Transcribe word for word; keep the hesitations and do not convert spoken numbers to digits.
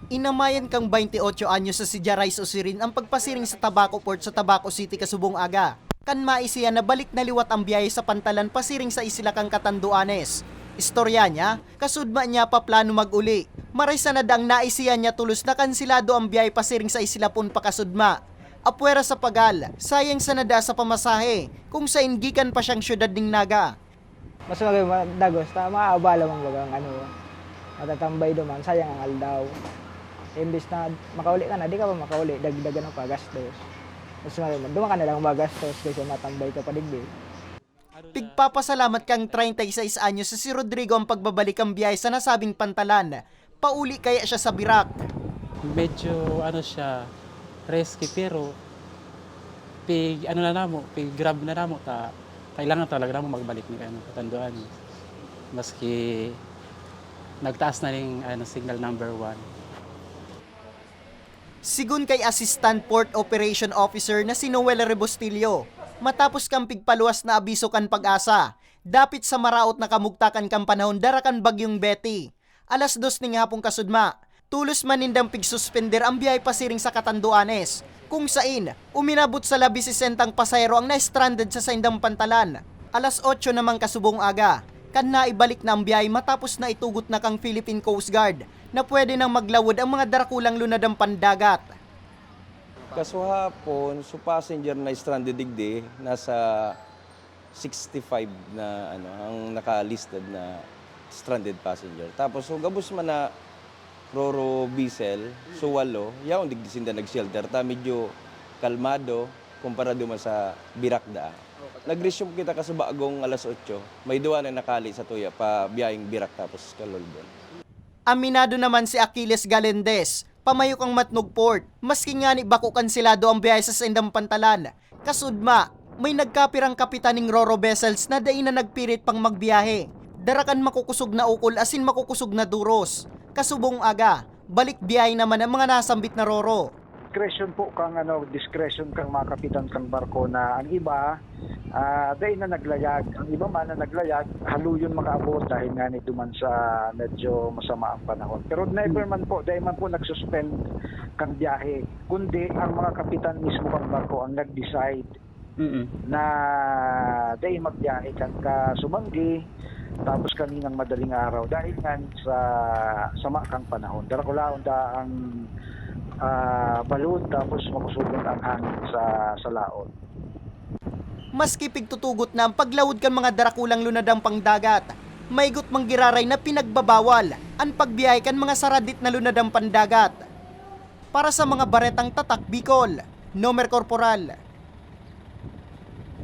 Inamayan kan baynte otso anyos na si Jarais Osirin ang pagpasiring sa Tabaco Port sa Tabaco City kasubong aga, kan maisihan na balik na liwat ang biyahe sa pantalan pasiring sa isla kan Catanduanes. Istorya niya, kasudma niya pa plano mag-uli. Maray sana dang naisihan niya tolos na kanselado ang biyahe pasiring sa isla poon pakasudma. Apwera sa pagal, sayang sana daa sa pamasahe, kung sain gikan pa siyang syudad nin Naga. Mas magay ma-, dagos ta, maaabala man baga ang ano, matatambay duman, sayang ang aldaw. Imbis na makauli ka na, di ka pa makauli, dagdagan mo pa gastos. Mas magay, duman ka na lang magastos kaysa matambay ka pa digdi. Pigpapasalamat kan treinta y seis anyos na si Rodrigo ang pagbabalik ang biyahe sa nasabing pantalan. Pauli kaya siya sa Virac. Medyo ano siya, risky, pero pig ano na namo, pig-grab na namo ta kailangan talaga namo magbalik ni ano, Catanduanes. Maski nagtaas na ning ano, signal number one. Sigon kay Assistant Port Operation Officer na si Noel Rebustillo, matapos kan pigpaluwas na abiso kan PAGASA, dapit sa maraot na kamugtakan kan panahon dara kan Bagyong Betty, alas dos ning hapon kasudma, tolos man nindang pigsuspender ang biyahe pasiring sa Catanduanes, kung sain, uminabot sa labi sesenta ang pasahero ang na-stranded sa saindang pantalan. Alas otso naman kasubong aga, kan naibalik na ang biyahe matapos na itugot na kang Philippine Coast Guard na pwede nang maglawod ang mga darakulang lunadan pandagat. Kasuhapon, so passenger na stranded digdi, nasa sixty-five na ano, ang naka-listed na stranded passenger. Tapos, so gabos man na Roro vessel, so walo, yaon digdi sinda nag-shelter. Ta medyo kalmado kumpara duman sa Virac daa. Nag-resume kita kasubagong alas otso. May duwa na nakali sa tuya pa biyaheng Virac tapos Calolbon. Aminado naman si Achilles Galindez, pamayo kan Matnog Port, maski ngani bako kanselado ang biyahe sa saindang pantalan. Kasudma, may nagkapirang kapitan ning Roro vessels na dai na nagpirit pang magbiyahe. Dara kan makukusog na ukol asin makukusog na duros. Kasubong aga, balik biyahe naman ang mga nasambit na Roro. Discretion po kang, ano, discretion kang mga kapitan kang barko na ang iba, ah, dai na naglayag. Ang iba man na naglayag, haluyon makaabot dahil nga ni duman sa medyo masama ang panahon. Pero never man po, dai man po nag-suspend kang biyahe, kundi ang mga kapitan mismo kang barko ang nag-decide Mm. na dai magbiyahe kan kasumanggi, tapos kaninang madaling araw dahil nga sa sama kang panahon. Darakulaon ta ang, ah, balod, tapos makusugon ang hangin sa, sa laot. Maski pigtutugot na ang paglawod kan mga darakulang lunadang pangdagat, maigot manggiraray na pinagbabawal an pagbiyahe kan mga saradit na lunadang pandagat. Para sa mga baretang tatak Bicol, Nomer Corporal.